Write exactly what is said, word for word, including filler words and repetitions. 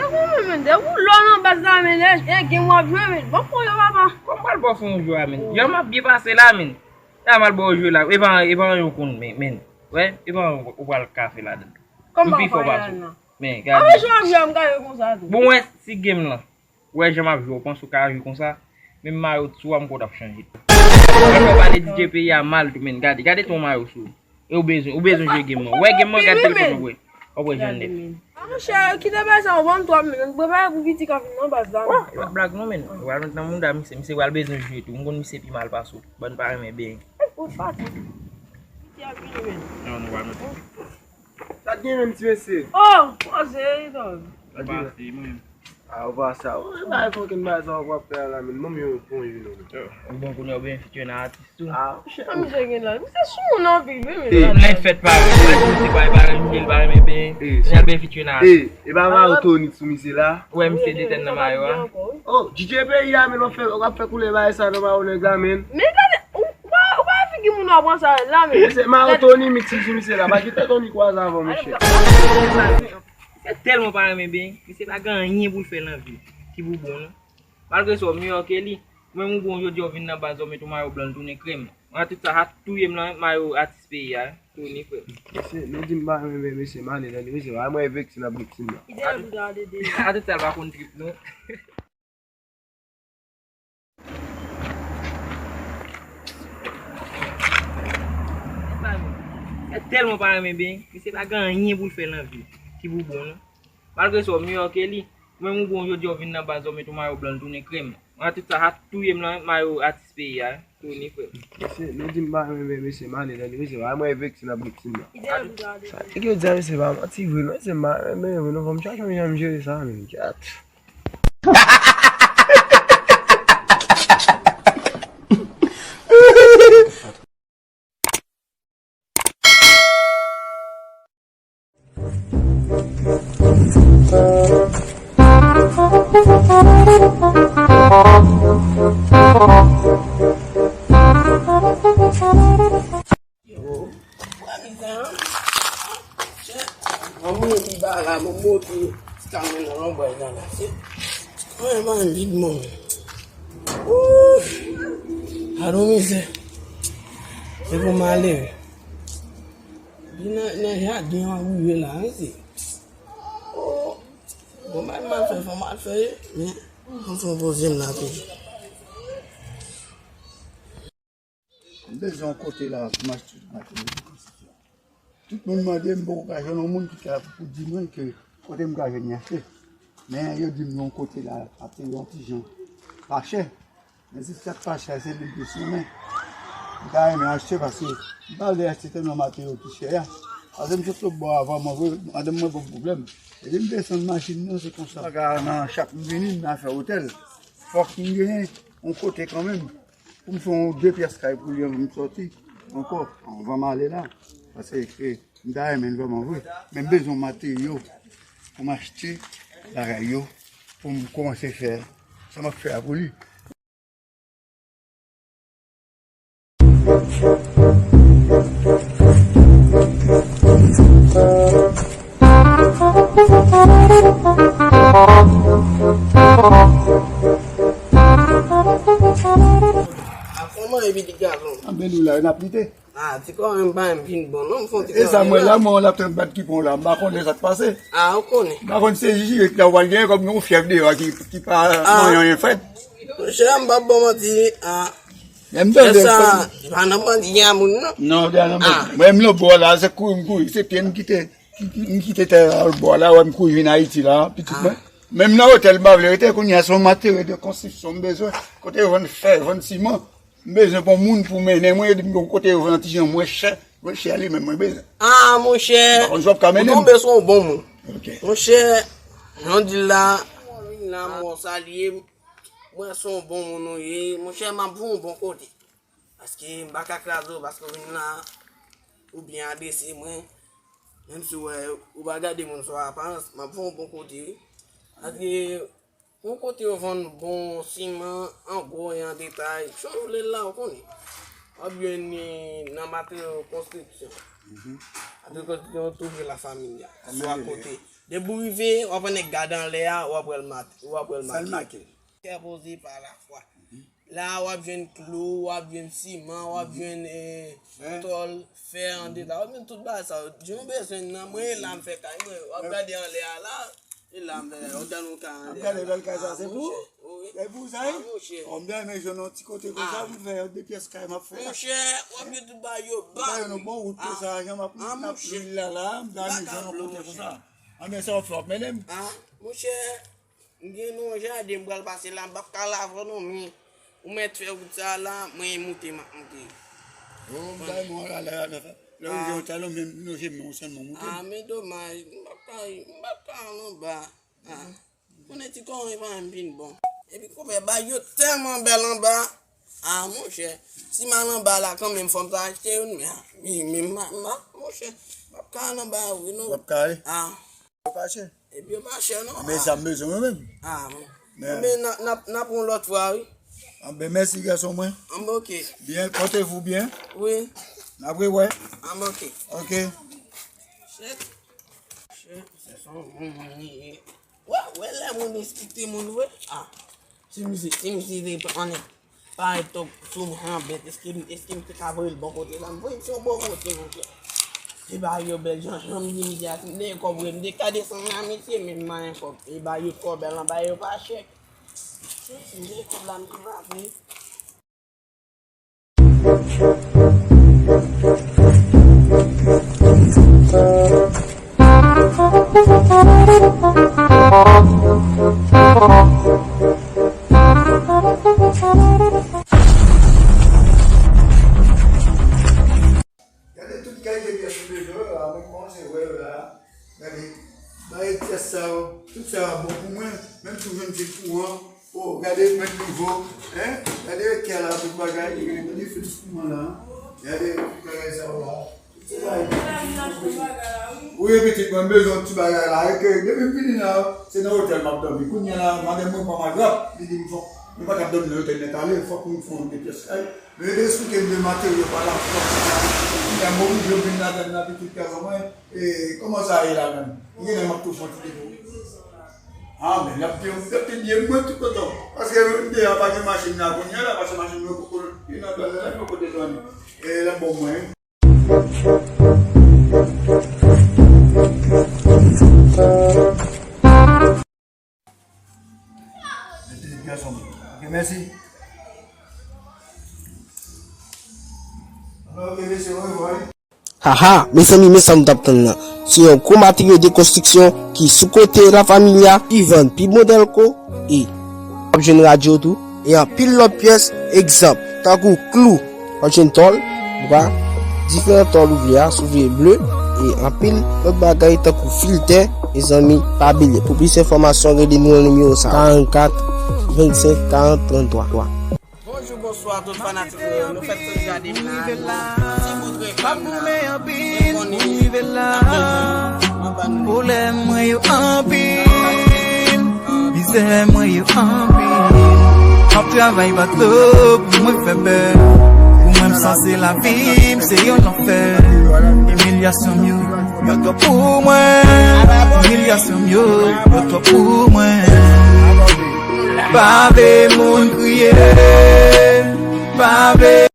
Wi, men, de ou lò nan baz la, men, e, e, gen w ap jwe, men. Bon, pou yo, papa. Kòman pral ba w fè yon jwe a, men? Jan m ap byen pase la, men. La, m al ba w jwe la. E pa, e pa anyen w konn, men, men. Wè, e pa anyen w pral ka fè ladan. Kòman w pi fò pase w. Men, gade. Anyen jwe ap jwe, m ka jwe konsa tou. Bon, wè, si game lan. Ou wè jan m ap jwe, ou panse ou ka jwe konsa? Menm mayo sou a m kwè w t ap chanje. Ou fè pale D J peyi a mal tou, men. Gade, gade ton mayo sou. E ou bezwen, ou bezwen jwe game nan. Ou wè game nan, gade telefòn nan, ou wè. W ap wè jan l nèt. Monchè, kite bagay sa, ou ban m twòp, men. Prepare pou piti k ap vin nan baz la, men. Wè, e pa blag non, men. Ou pral met nan mouda misye, misye pral bezwen jwe tou. M konn misye pi mal pase w. Bann pa renmen benyen. Ou pati. Piti ap vini, men. Non, nou pral met. Sa t gen menm ti mesye? Oh, poze, Ethan. Sa t gen? Pase, mwen. Ah, ou pa sa. Ou pa fè okenn bagay sa w ap fè la, men. Manmi yo pon yo, non, men. Yo, ou bon kounye a, ou byen fitye nan atis tou. Ah, monchè. Sa misye gen la? Misye sou moun anpil, wi, men. Lè fèt pa, pa di misye pa, pa renmen, li pa renmen benyen. Kounye a l byen fitye nan atis. E pa va otonik sou misye la. Ou wè misye detèn nan mayo a. Oh, D J peyi a, men, w ap fè, w ap fè koulè bagay sa nan mayo nèg la, men. Men gade, ou, ou pa, ou pa figi moun w ap pran sa la, men. Misye mayo Tony mix sou misye la. Pa kite Tony kwaze avè w, monchè. Misye tèlman pa renmen benyen, misye pa gen anyen pou l fè nan vi ki pou bon, non. Malgre sa, w miyò ke li. Ou menm ou bon jodi a, w vin nan baz, w met yon mayo blan, l tounen krèm. An tout sa, sa touye m nan mayo atis peyi a, Tony, frè. Mesye, nou di m pa renmen benyen, mesye, m ale nan li, mesye, pa mwen vekse nan viktim nan. An tout sa, l pa konn trip, non. Misye tèlman pa renmen benyen, misye pa gen anyen pou l fè nan vi ki pou bon, non. Malgre sa, w miyò ke li. Ou menm ou bon jodi a, w vin nan baz, w met yon mayo blan, l tounen krèm. An tout sa, sa touye m nan mayo atis peyi a, Tony, frè. Mesye, nou di m pa renmen benyen, mesye, m ale nan li, mesye, pa mwen vekse nan viktim nan. Sa nèg yo di a, mesye, pa manti vre, non, mesye, m pa renmen benyen vre, non, fò m chache yon jan m jere sa, men, gad. Yo, wè mizè an. Chè, yon moun ki ba la, bon, bon, ti, ti kanmen nan lonbraj la, la, se. Mwen, mwen, vide, mwen. Ooh! Gade yon mizè. Se pou malere. Vin nan, nan jaden an rive la, wi, se. Oh! Bon, mal, mal fè, fò mal fè, men, fò m fè yon poze m la toujou. M bezwen yon kote la pou m achte yon materyèl de konstriksyon. Tout moun mande m, m poko ka jwenn yon moun ki ka pou di mwen ke kote m ka jwenn li achte. Men yo di m yon kote la ap peye yon ti jan pa chè. Men si sa k pa chè, se li m plis renmen. M ta renmen achte paske m pa vle achte tèlman materyo ki chè a. Paske m sot lòt bò a vrèman vre, madanm mwen ban m pwoblèm. Epi m desann machin nan, se konsa. Bagay nan chak m vini, m nan fè otèl. Fòk m genyen yon kote kanmenm. Pou m fè yon de pyès kay pou li anvan m sòti ankò, anvan m ale la. Paske m ta renmen l vrèman vre. Men m bezwen materyo pou m achte bagay yo, pou m kòmanse fè sa m ap fè a pou li. Kòman e pitit gason? Anben nou la, n ap lite. Ah, ti kò menm pa menm fin bon, non, m fè yon ti kò. E sa mwen la, mwen la trant bat ki pon la, m pa konnen sa k pase. Ah, ou konnen. M pa konn se jijire ki la w al genyen kòm yon fyèv deyò ki, ki pa manyen anyen fèt. Monchè, m p ap ba w manti, ah. Men m tande sa, pa nan manti a moun, non. Non, de nan manti. Mwen, m nan bò la, se kouri m kouri, se pye m kite. M kite tè a bò la, wè m kouri vin Ayiti la, pitit mwen. Menm nan otèl m pa vle rete, kounye a se yon materyo de konstriksyon m bezwen. Kote yo vann fè, vann siman. M bezwen pou moun pou mennen mwen, yo di m yon kote yo vann ti jan mwen chè, mwen chè li menm mwen bezwen. Ah, monchè, ou tonbe sou yon bon moun. Ok. Monchè, jan w di l la, mwen salye, mwen se yon bon moun ou ye, monchè, m ap voye w yon bon kote. Paske m pa ka kraze w, paske w vin la, ou byen adrese mwen. Menm si w wè, ou pa gade moun sou aparans, m ap voye w yon bon kote, wi. Paske yon kote yo vann bon siman, an gwo e an detay, jan w vle l la, ou konnen. W ap jwenn li nan materyo konstriksyon. Materyo konstriksyon, yo tou vre la familya. Swa kote. Depi w rive, w ap wè nèg gade anlè a, w ap wè l mak-, w ap wè l make. Kè poze pa lafwa. La, w ap jwenn klou, w ap jwenn siman, w ap jwenn, eh, tòl, fè an detay. W ap jwenn tout bagay sa yo. Jan w bezwen nan, mwen e la m fè kay mwen. W ap gade anlè a la, e la m fè, w ap gade yon kay anlè a la. W ap gade bèl kay sa, se pou ou? Wi. Se pou sa, wi? Monchè. Ò, m ta renmen jwenn yon ti kote konsa pou m fè yon de pyès kay m ap fè. Monchè, w ap jwenn tout bagay yo bak. M ta jwenn yon bon wout konsa, jan m ap, m ap viv la la, m ta renmen jwenn yon kote konsa. Anben, sa w fè, w ap mennen m? Ah, monchè, m gen yon jaden, m pral pase la, m p ap ka al avè w non, men ou mèt fè wout sa la, mwen e moute m ap moute. Oh, m ta renmen w al alè a, lè w rive yon talon, men m lonje men w sèlman moute m. Ah, men domaj, m p ap ka, m p ap ka al anba. Ah, konnen ti kòman pa menm vin bon. Epi konpè, bagay yo tèlman bèl anba. Ah, monchè, si m al anba la kanmenm, fò m ta achte youn, men, ah, men, men, ma, ma, monchè, m p ap ka al anba wi non. W ap ka ale? Ah. Yo pa chè. Epi yo pa chè non. Men sa m bezwen mwen menm. Ah, bon. Men n a, n a, n a pran lòt fwa, wi. Anben, mèsi, gason mwen. Anben, oke. Byen, portez-vous bien. Wi. N ap rewè. Anben, oke. Oke. Chèt. Chèt, se son moun li ye. Wè, wè lè moun respekte moun vre. Ah. Ti misye, ti misye te annik. Parèt tou sou mwen an bèt, èske, èske m te ka voye l bò kote la? M voye l sou bò kote, monchè. Se bagay yo bèl jan, jan m di misye a, si m te gen kòb vre, m te ka desann la, mesye, men m pa gen kòb. E bagay yo twò bèl lan, bagay yo pa chè. Si m te gen kòb la, m te frape. Gade tout kalite pyès m bezwen yo la, mwen kòmanse wè yo la. Gade, bagay pyès sa yo, tout sa yo ap bon pou mwen, menm si w jwenn ti kouran, o, gade mèt nivo, en, gade kè la, tout bagay, gade fil kouran la, gade tout bagay sa yo la. Wi, pitit mwen, m bezwen yon ti bagay la. E ke depi m vini la, se nan otèl m ap dòmi. Kounye a la, madanm mwen pran m atrap. Li di m fòk, nou pa t ap dòmi nan otèl nèt ale, fòk nou fè yon de pyès kay. Men yo te esplike m de materyo pa la fòs. Kounye a, m oblije vin ladann nan, pitit gason mwen. E kòman sa ye la menm? M genlè m ap tou fè yon ti depo. Ah, men l ap te, l ap te byen mwen tout kontan. Paske m te a pa gen machin la kounye a la, paske machin mwen poko, li nan dwàn nan, li poko detwane. E l ap bon mwen. Mete gason. Ok, mèsi. Ok, mesye, orevwa. Haha, mezanmi, men sa m t ap tann nan. Se yon gwo materyo de konstriksyon ki sou kote La Familia, ki vann pi bon dèlko, e w ap jwenn radyo tou, e anpil lòt pyès, egzanp, tankou klou, w ap jwenn tòl, bwa, diferan tòl ou vle a, si w vle ble, e anpil lòt bagay tankou filtè, mezanmi, pa bliye. Pou plis enfòmasyon, rele nou nan nimewo sa, karannkat, vennsenk, karant, tranntwa. Bonjou, bonswa tout fanatik mwen yo. Nou fèk sot gade m la. Ti bout reklam la. Ou konnen. Pwoblèm mwen yo anpil. Mizè mwen yo anpil. M ap travay bato pou mwen fè bè. Pou mwen m sanse lavi m se yon lanfè. Imilyasyon m yo, yo twòp pou mwen. Imilyasyon m yo, yo twòp pou mwen. Pa vle moun kriye. Pa vle